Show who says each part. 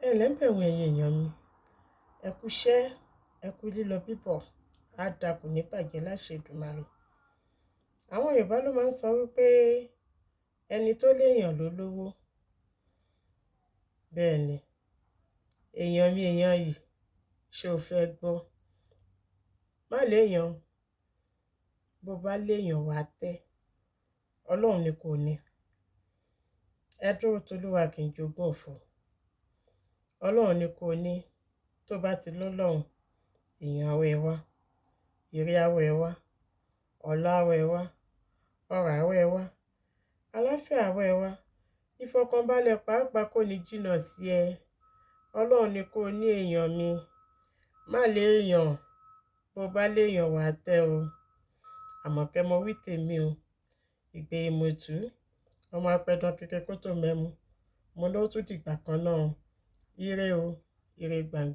Speaker 1: Ẹ ǹlẹ́ ń bẹ̀rù, ẹ̀yin èèyàn mi. Ẹ kú iṣẹ́, ẹ kú lílọ bíbọ̀, á dáa, kò ní bàjẹ́ láṣẹ Èdùmàrè. Àwọn Yorùbá ló máa ń sọ wípé ẹni tó léèyàn ló lówó. Bẹ́ẹ̀ ni, èèyàn mi, èèyàn yìí, ṣé o fẹ́ gbọ́? Má léèyàn o. Bó bá léèyàn, wà á tẹ́. Ọlọ́run ni kò ní. Ẹ dúró tolúwa kì í jogún òfò. Ọlọ́run ni kò ní. Tó bá ti lọ́lọ́run, èèyàn á wá ẹ wá, ire á wá ẹ wá, ọlá á wá ẹ wá, ọrọ̀ á wá ẹ wá, àlàáfíà á wá ẹ wá, ìfọ̀kànbalẹ̀ pàápàá kò ní jìnnà sí ẹ. Ọlọ́run ni kò ní, èèyàn mi. Má léèyàn. Bó bá léèyàn, wà á tẹ́ o. Àmọ̀kẹ́ mo wí tèmi o. Ìgbé ìmọ̀tú, ọmọ apẹdan kékeré kó tó mẹ́mu. Mo ní ó tún dìgbà kan náà. Ire o, ire gbàǹgbà.